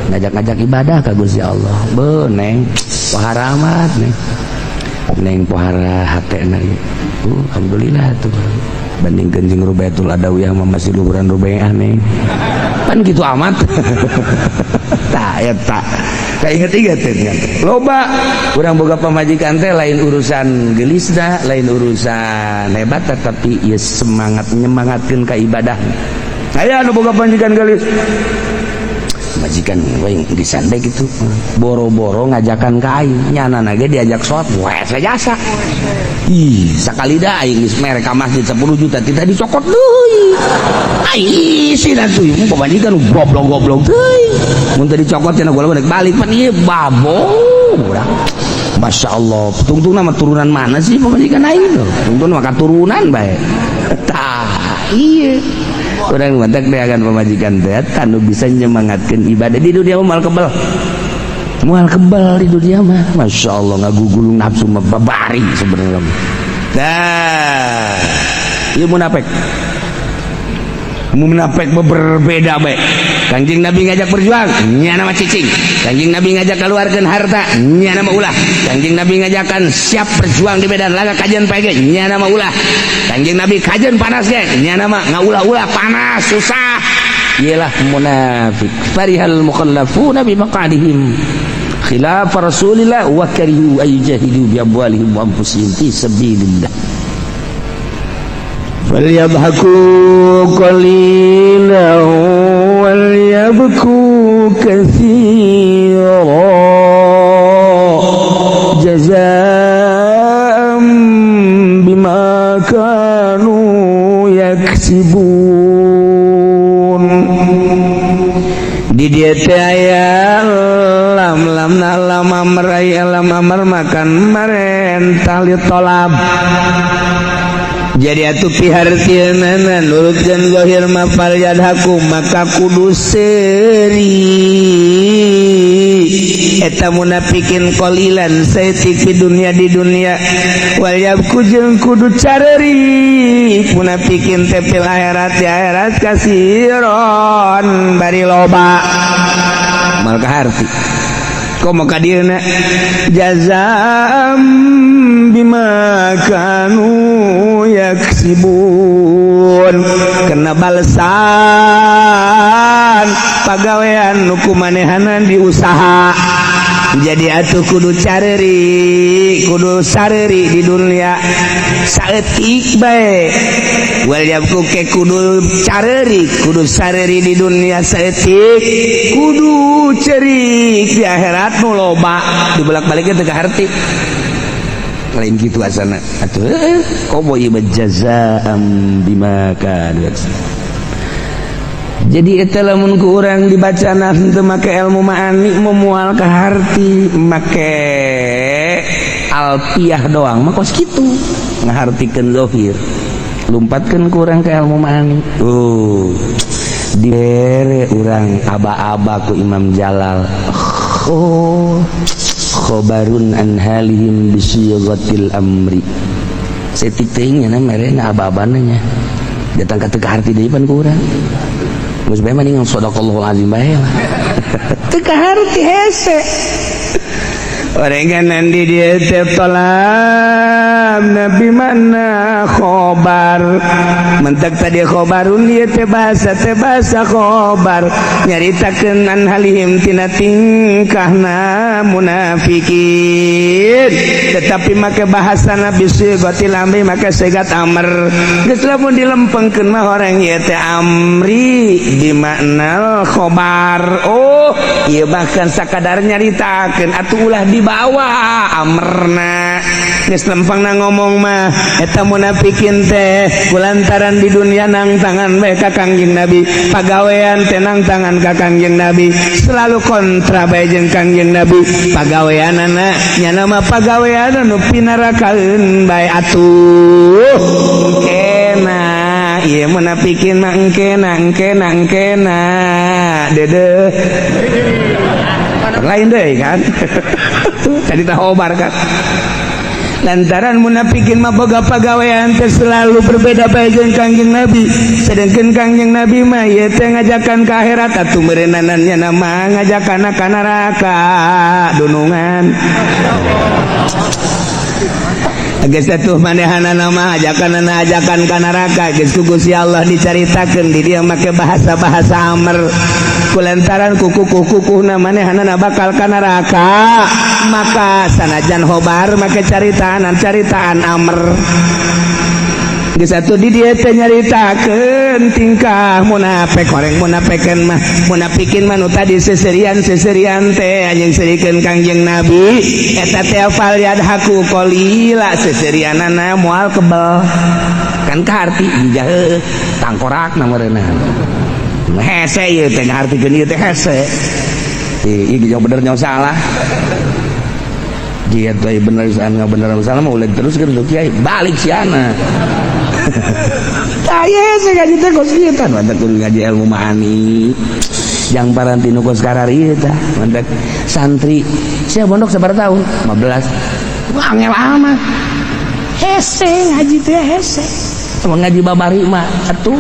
ngajak-ngajak ibadah ka Gusti Allah. Be neng pohara amat, neng neng pohara hatena ieu. Alhamdulillah tuh bandingkeun jeung Rubaitul Adawiyah mah masih luhuran Rubaiah neng, pan gitu amat. Tah eta kainget-inget teh loba urang boga pamajikan teh lain urusan gelisna, lain urusan hebat, tetapi ieu semangat nyemangatkeun ka ibadah. Aya anu boga pamajikan geulis, majikan we disandek gitu boro-boro ngajakan ka aing, nyana ge diajak sholat wae jasa. Ih, sakali dah aing geus mere ka masjid 10 juta tidak dicokot deui. Aing sih atuh pamajikan goblok-goblok teuing. Mun teu dicokot cenah gua balik balik pan ieu babo urang. Masya Allah, tungtung nama turunan mana sih pamajikan aing tuh? Tungtung mah katurunan bae. Tah, iya. Urang matak akan pamajikan teh nu bisa nyemangatkeun ibadah di dunia mah moal kebel. Moal kebal di dunia mah. Masya Allah, ngagugulung nafsu mah babari sebenarnya. Nah, ieu munafik. Munafik berbeda bae. Kanjeng Nabi ngajak berjuang, nyana mah cicing. Kanjeng Nabi ngajak keluarkan harta, nyana mah ulah. Kanjeng Nabi ngajakan siap berjuang di medan laga kajian pagi, nyana mah ulah. Kanjeng Nabi kajian panas ge, nyana mah ngaulah-ulah panas susah. Ialah munafik. Farihal mukhallafuna bi maq'adihim khilaf Rasulillah wa karihu ay jahidu bi amwalihim wa anfusihim fi sabilillah. فليضحكوا قليلا وليبكوا كثيرا جزاء بما كانوا يكسبون. Di dieu teh aya lam lam na lam amr, aya lam amr makan marentah li tolab. Jadi atuh pihartieunana nurutkeun zahir mah falyadhaku, maka kudu seuri eta munafikin qalilan saeutik di dunia, di dunia, wal yabku jeung kudu careuri munafikin teh fil akhirat, di akhirat, kasiron bari loba. Mal kaharti komo ka dieuna jazaam bima kanu yaksibun, kena balesan pagawean nu ku manehanan diusaha. Jadi atuh kudu careri, kudu sareri di dunia saeutik bae, wal yabku ke kudu careri, kudu sareri di dunia saeutik, kudu cerik di akhirat nu loba. Dibolak-baliknya teu kaharti, lain gitu asana atuh. Komo ieu jazaam bima kanu. Jadi eta lamun ku urang dibaca henteu make ilmu ma'ani moal kaharti. Make alfiah doang mah kos kitu ngahartikeun zahir. Lumpatkeun ku urang ke ilmu ma'ani, dibere urang aba-aba ku Imam Jalal. Oh, khobarun an halihim bisighatil amri. Saeutik teuing nya merena aba-abana nya datang ka teu kaharti deui pan ku urang. Geus bae mending sadaqallahul azim bae lah. Teu kaharti, hese. Orengan di dia teh talab nabi mana khobar mentak tadi khobarun ieu teh bahasa khobar nyaritakeun an halihim tina tingkahna munafikin, tetapi make bahasa nabi sighatil amri, make sigat amr. Geus lamun dilempengkeun mah orang ieu teh amri di makna khobar. Oh, ieu bahkan sakadar nyaritakeun atuh ulah dibawa amrna. Geus lempengna ngomong mah eta munafikin teh kulantaran di dunia nang tangan bae ka Kangjeng Nabi, pagawean teh nang tangan ka Kangjeng Nabi, selalu kontra bae jeung Kangjeng Nabi pagaweanana, nyana mah pagawean nu pinarakaeun bae. Atuh engkena ieu munafikin mah, engkena, engkena, engkena dedeh lain deh kan tadi tahobar kan. Lantaran munafikin mah boga pagawean teh selalu berbeda bae jeung Kangjeng Nabi, sedangkan Kangjeng Nabi mah ieu teh ngajakan ka akhirat, atuh meureunana nama ngajakan ka neraka dunungan. Geus atuh manehanana mah ajakan ajakan ka neraka. Geus ku Gusti Allah dicaritakeun di dieu make bahasa-bahasa amr kulantaran kuku-kuku manehanana bakal ka neraka, maka sanajan khobar make caritaan caritaan amr. Geus atuh di dieu teh nyaritakeun tingkah munafik, horeng munafikan mah, munafikin mah nu tadi seserian-seserian teh anjing serikeun Kangjeng Nabi eta teh fal yadhaku qalila, seserianana moal kebel kan kaharti jah tangkorak na meureunna hese ieu teh, ngahartikeun ieu teh hese ieu jauh bener nyawa salah. Dia teh bener salah, bener salah mah ulah terus kan kiai balik siana. Tah hese ngaji teh kos kieu tah, mantap kudu ngaji ilmu ma'ani yang parantinu kos karari tah. Mantap santri sia pondok sabaraha tahun? 15. Wah, angel amat, hese ngaji teh hese. Sama ngaji babari mah atuh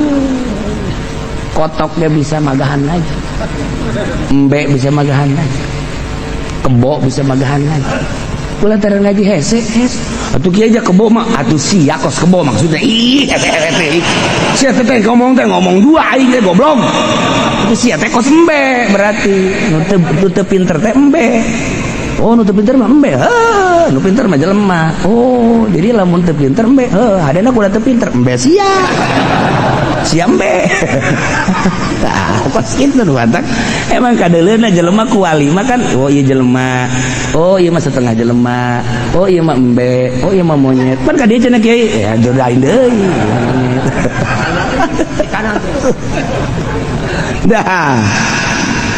kotoknya bisa magahan lagi, embe bisa magahan lagi, kebo bisa magahan lagi. Kulantaran ngaji hese hese atuh kieu aja kebo mah atuh sia kos kebo maksudnya. Ih, hese hese sia teh ngomong teh ngomong dua aing teh goblok. Itu sia teh kos embe berarti nu teu pinter teh embe. Oh, nu teu pinter mah embe. Heuh, nu pinter mah jelema. Oh, jadi lamun teu pinter embe. Heuh, hadena kuda teu pinter embe sia, sia embe. Tah pas kitu nu matak emang kadeuleuna jelema ku wali mah kan. Oh iya jelema, oh iya mah setengah jelema, oh iya mah embe, oh iya mah monyet pan ka dieu cenah kiai ya jodain deui. Kanan. Dah.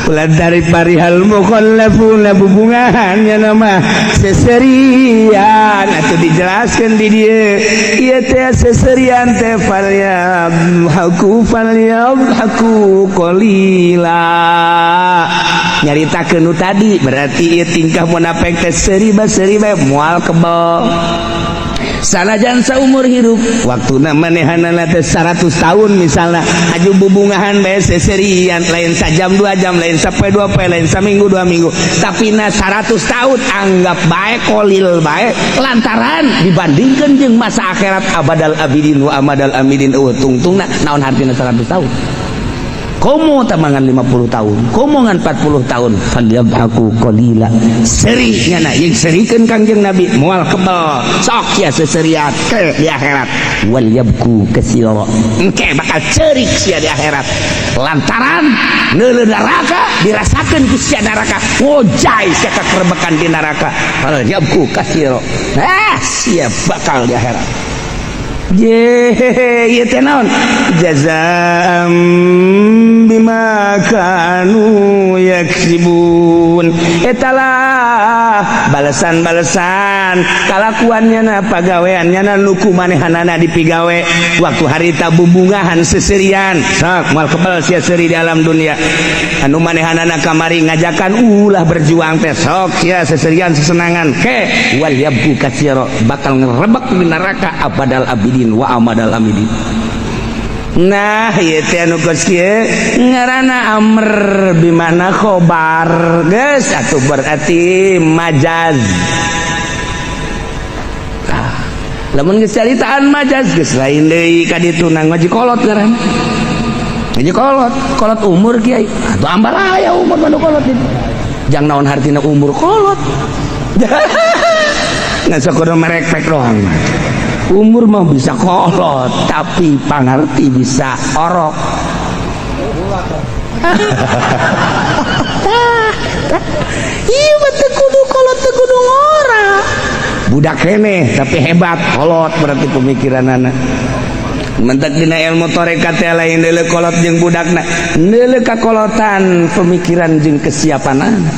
Ulah dari farihal mukhallafuna, bubungahan nya nama seserian atau dijelaskan di dia ieu teh seserian teh falyadhaku falyadhaku qalila, nyaritakeun nu tadi. Berarti ieu tingkah munafik teh seuri ba seuri bae, moal kebel sanajan saumur hirup waktuna manehanana teh 100 tahun misalnya, aju bubungahan bae seserian. Lain sajam 2 jam, lain sampai 2 poe, lain saminggu 2 minggu, tapi na 100 tahun anggap bae kolil bae, lantaran dibandingkan jeung masa akhirat abadal abidin wa amadal amidin, eueuh tungtungna. Naon hartina 100 tahun? Komo tamangan 50 tahun, komo ngan 40 tahun. Falyadhaku qalila, seri nyana yang serikeun Kangjeng Nabi moal kebel. Sok ya seseriat ke di akhirat, wal yabku katsira, engke bakal cerik sia di akhirat lantaran neuleuh neraka, dirasakeun ku sia neraka, ngojay sia kakerebekan di neraka. Fal yabku katsira, ah, sia bakal di akhirat. Je, ieu teh naon? Jazaa'an bima kanu yaksibun. Eta lah balesan-balesan kalakuannya na, pagaweannya na, nu ku manehanana dipigawe waktu harita bubungahan seserian. Sok moal kebal sia seuri di alam dunia. Anu manehanana kamari ngajakan ulah berjuang teh, sok sia seserian, sesenangan ke, wal yabku katsira, bakal ngerebek di neraka abadal abidin wa amadal amidin. Nah, ieu teh anu kos kieu ngaranna amr bimana khobar, geus atuh berarti majaz. Ah, lamun geus caritaan majaz geus lain deui ka ditu, na ngaji kolot ngaranna. Ngaji kolot, kolot umur, kiai. Atuh ambalaya umur mah kolot itu. Jang naon hartina umur kolot? Ngan sakudu merekpek doang. Umur mah bisa kolot, tapi pangarti bisa orok. Iya, teu kudu kolot, teu kudu ngora. Budak keneh tapi hebat, kolot berarti pemikiran anak. Mentak dina ilmu torekat teh lain deuleu kolot jeung budakna, deuleu kakolotan pemikiran jeung kesiapan anak.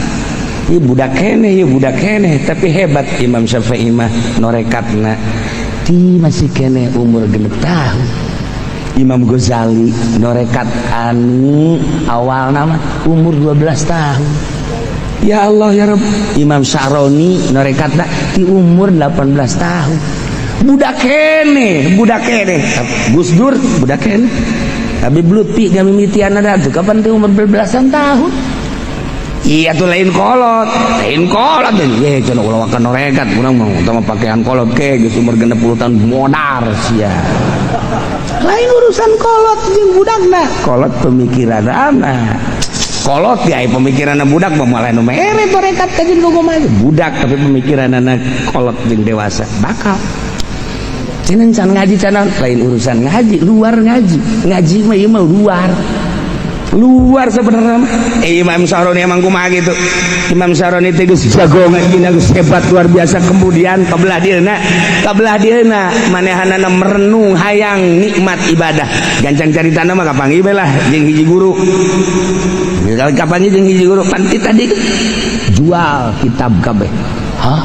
Ieu budak keneh, ieu budak keneh tapi hebat. Imam Syafi'i mah norekatna ti masih keneh umur 6 tahun. Imam Ghazali norekat anu awal nama umur 12 tahun. Ya Allah ya Rabb. Imam Sya'roni norekatna di umur 18 tahun. Budak keneh, budak keneh. Gus Dur budak keneh. Habib Lutfi ngamimitian ada tuh kapan tuh, umur belasan tahun. Iya tuh lain kolot, lain kolot. Ye, cenah ulah wakan norekat, urang mah utama pakaian kolot ke geus umur 60 tahun modar sia. Lain urusan kolot jeung budakna, kolot pemikiran anak. Kolot ya pemikiran budak mah malah nu mere torekat kajeun kumaha. Budak tapi pemikiran anak kolot jeung dewasa bakal. Cenah can ngaji, can lain urusan ngaji, luar ngaji. Ngaji mah ieu mah luar. Luar sebenarnya. Imam Syaroni emang kumaha gitu. Imam Syaroni teh geus jago ngaji, geus hebat luar biasa. Kemudian kabelah dieuna manehanana merenung hayang nikmat ibadah. Gancang caritana mah kapanggih bae lah jeung hiji guru. Kapanggih jeung hiji guru panti tadi jual kitab kabeh. Hah?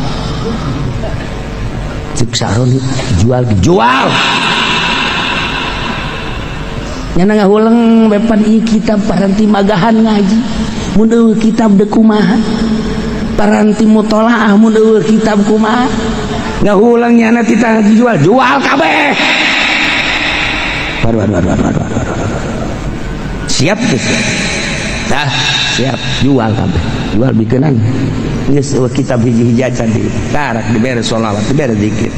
Cek Syaroni jual, jual. Nyana ngahuleng bepan ieu kitab paranti magahan ngaji. Mun eueuh kitab deuk kumaha? Paranti mutolaah mun eueuh kitab kumaha? Ngahuleng nyana titah dijual, jual kabeh. Waduh, waduh, waduh, waduh, waduh, waduh. Siap tuh, siap. Dah, siap, jual kabeh. Jual bikeunan. Geus eueuh kitab hiji-hiji acan di tarak dibere sholawat, dibere zikir.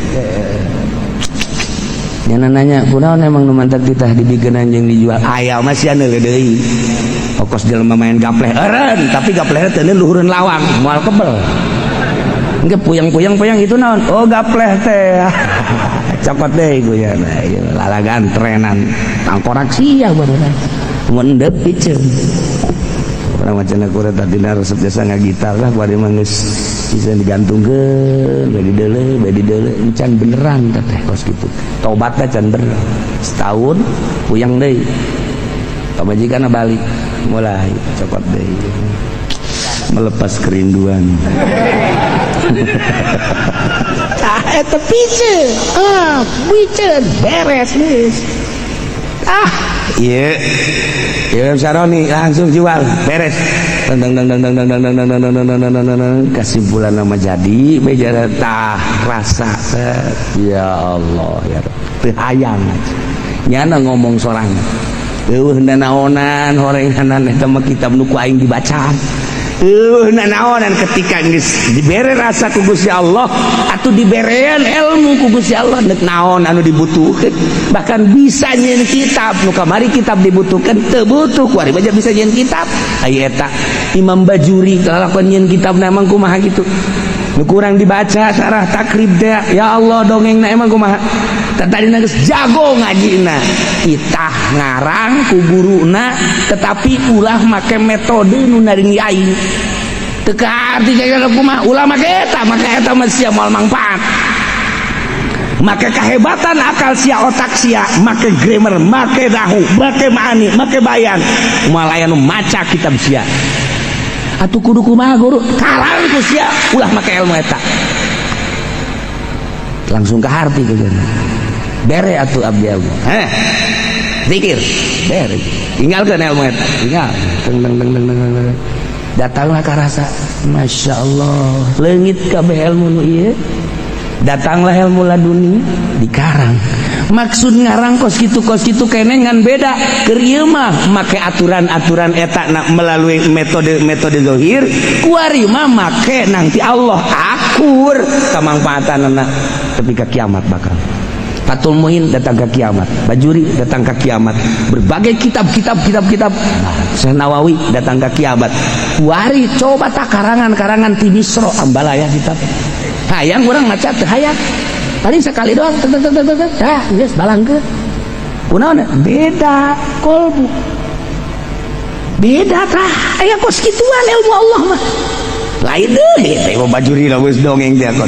Nyana nanya, kunaon emang nu mantak titah dibikeunan jeung dijual? Aya mah sia neuleuh deui. Okos jelema main gapleh eureun, tapi gaplehna teu luhureun lawang, moal kebel. Engke puyang-puyang puyang itu naon? Oh, gapleh teh. Cokot deui ku ya. Nah, ieu lalagan trenan. Tangkorak sia barudak. Mendep piceun. Urang mah cenah kuret tadina resep jasa ngagitar lah, bari mah geus bisa digantungkeun, bae dideuleu, bae dideuleu, encan beneran teh kos kitu. Tobatna can bener. Setahun puyang deui. Pamajikanna balik. Mulai copot deui, melepas kerinduan. Ah, eta piceun, ah, piceun beres geus. Ah, iya iya, Syaroni langsung jual, beres. Dang dang dang dang dang dang dang dang dang dang dang dang dang dang. Kesimpulan nama jadi meja tah rasa set. Ya Allah ya Rabb, teu hayang aja nyana ngomong sorangan, eueuh nanaonan horenganan eta mah kitab nu ku aing dibaca, eueuh nanaonan. Ketika geus dibere rasa ku Gusti Allah atau diberean ilmu ku Gusti Allah, nek naon anu dibutuhkeun, bahkan bisa nyieun kitab. Nu kamari kitab dibutuhkan, teu butuh, kuari baca bisa nyieun kitab. Aya eta Imam Bajuri kalakuan nyieun kitab na emang kumaha gitu. Nu kurang dibaca Syarah Takrib teh, ya Allah, dongeng na emang kumaha. Tadi geus jago ngajina, kita ngarang ku guruna, tetapi ulah make metode nu naring aing teu kaarti kaya kumaha. Ulah make eta, make eta mah sia moal mangfaat. Make kehebatan akal sia, otak sia, make grammar, make nahwu, make maani, make bayan, moal aya nu maca kitab sia. Atuh kudu kumaha, guru? Karang ku sia, ulah make ilmu eta. Langsung ke hati ke bere atuh abdi ilmu, heh, zikir bere, tinggalkan ilmu eta, tinggal teng teng teng teng teng teng. Datanglah ke rasa, masya Allah, leungit kabeh ilmu nu ieu. Datanglah ilmu laduni dikarang. Maksud ngarang kos kitu kene, ngan beda keur ieu mah make aturan-aturan eta na melalui metode-metode zohir, kuari mah make nanti Allah akur kamangfaatanana tapi ka kiamat. Bakal Fathul Muin datang ke kiamat, Bajuri datang ke kiamat, berbagai kitab-kitab kitab-kitab, Syekh Nawawi datang ke kiamat. Kuari coba tak karangan-karangan ti Misro ambalaya kitab. Hayang urang maca teu hayang. Paling sekali doang tek tek tek tek tek. Dah, geus balangkeun. Kunaon? Beda kolbu. Beda tah. Aya kos kituan ilmu Allah mah. Lain deui teh Bajuri lah geus dongeng teh kon.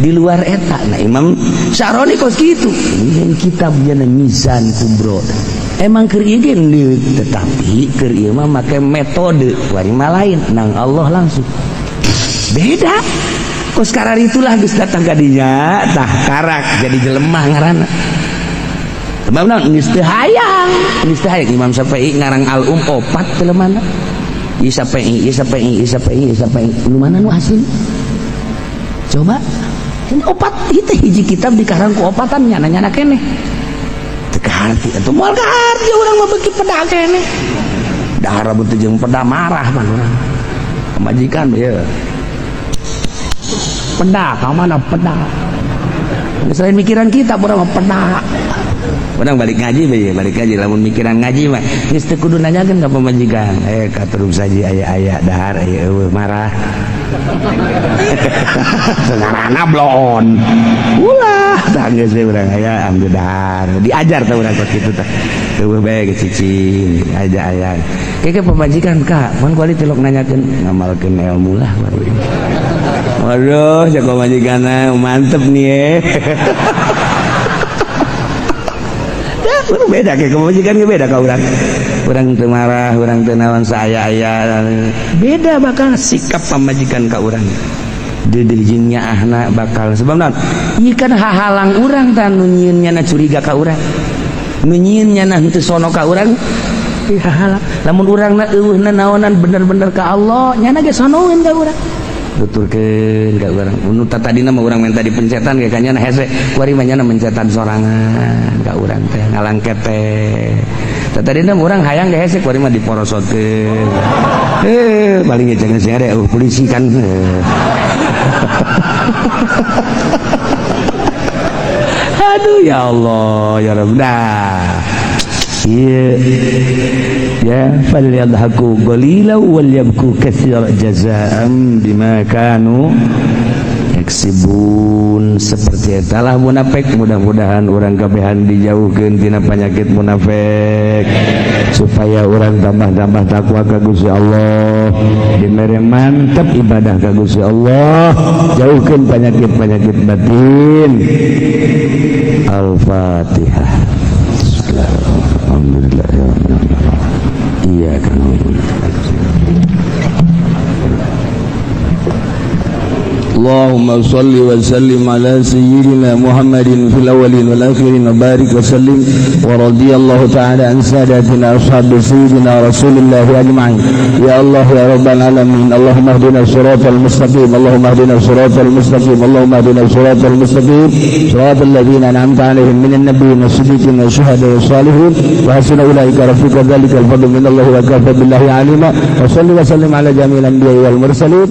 Di luar eta nah Imam Syaroni kos kitu. Ini kitab jana Mizan Kubro. Emang keur ieu ge tetapi keur ieu mah make metode kuari mah lain nang Allah langsung. Beda. Kos karar itulah geus datang ka dinya tah karak jadi jelema ngaranna. Sebab naon geus teu hayang, geus teu hayang. Imam Syafi'i ngarang Al-Um opat teu mana? Ieu Syafi'i, ieu Syafi'i, ieu Syafi'i, ieu Syafi'i. Nu mana nu asli? Coba ini opat itu hiji kitab dikarang ku opatan nyana-nyana keneh. Teu kaharti atuh, moal kaharti urang mah beuki peda keneh. Dahar rambut jeung peda marah pan urang. Pamajikan ieu. Peda ka mana peda? Selain mikiran kita urang mah peda. Urang balik ngaji bae, balik ngaji lamun mikiran ngaji mah geus teu kudu nanyakeun ka pamajikan. Eh, katurub saji aya-aya dahar aya eueuh marah. Ngaranna bloon. Ulah, tah geus we urang aya ambil dahar. Diajar tah urang kos kitu tah. Eueuh bae geus cicing aja aya. Keke pamajikan ka, mun kuali tilok nanyakeun ngamalkeun ilmu lah baru. Waduh, cek pamajikanna mantep nih eh. Ya, beda kayak pamajikan ge beda ka urang. Urang teu marah, urang teu naon saaya-aya. Beda bakal sikap pamajikan ka urang. Deudeuh jeung nyaahna bakal sebab naon? Ieu kan hahalang urang tah nu nyieun nyana curiga ka urang. Nu nyieun nyana henteu sono ka urang. Ih hahalang. Lamun urangna eueuhna naonan bener-bener ka Allah, nyana ge sonoeun ka urang. Tuturkeun ka urang. Nu tadina mah urang minta dipencetan ge ka nyana hese. Kuari mah nyana mencetan sorangan ka urang teh ngalangket teh. Tadina mah urang hayang ge hese, kuari mah diporosotkeun. Eh, paling ge jangan sing ada polisi kan. Aduh ya Allah ya Rabb. Dah. Iya. Ya falyadhaku qalila wal yabku katsira jazaa'an bima kanu yaksibun. Seperti etalah munafik. Mudah-mudahan urang kabehan dijauhkeun tina penyakit munafik supaya urang tambah-tambah takwa ka Gusti Allah, dibere mantep ibadah ka Gusti Allah, jauhkeun penyakit-penyakit batin. Al-Fatihah. Alhamdulillah. Iya kan. اللهم صل وسلم على سيدنا محمد في الأولين والآخرين وبارك وسلم. ورضي الله تعالى عن ساداتنا أصحاب سيدنا رسول الله أجمعين. يا الله، يا رب العالمين، اللهم اهدنا الصراط المستقيم، اللهم اهدنا الصراط المستقيم، اللهم اهدنا الصراط المستقيم، صراط الذين أنعمت عليهم من النبيين والصديقين والشهداء والصالحين، وحسن أولئك رفيقا. ذلك الفضل من الله وكفى بالله عليما. وصل وسلم على جميع الأنبياء والمرسلين.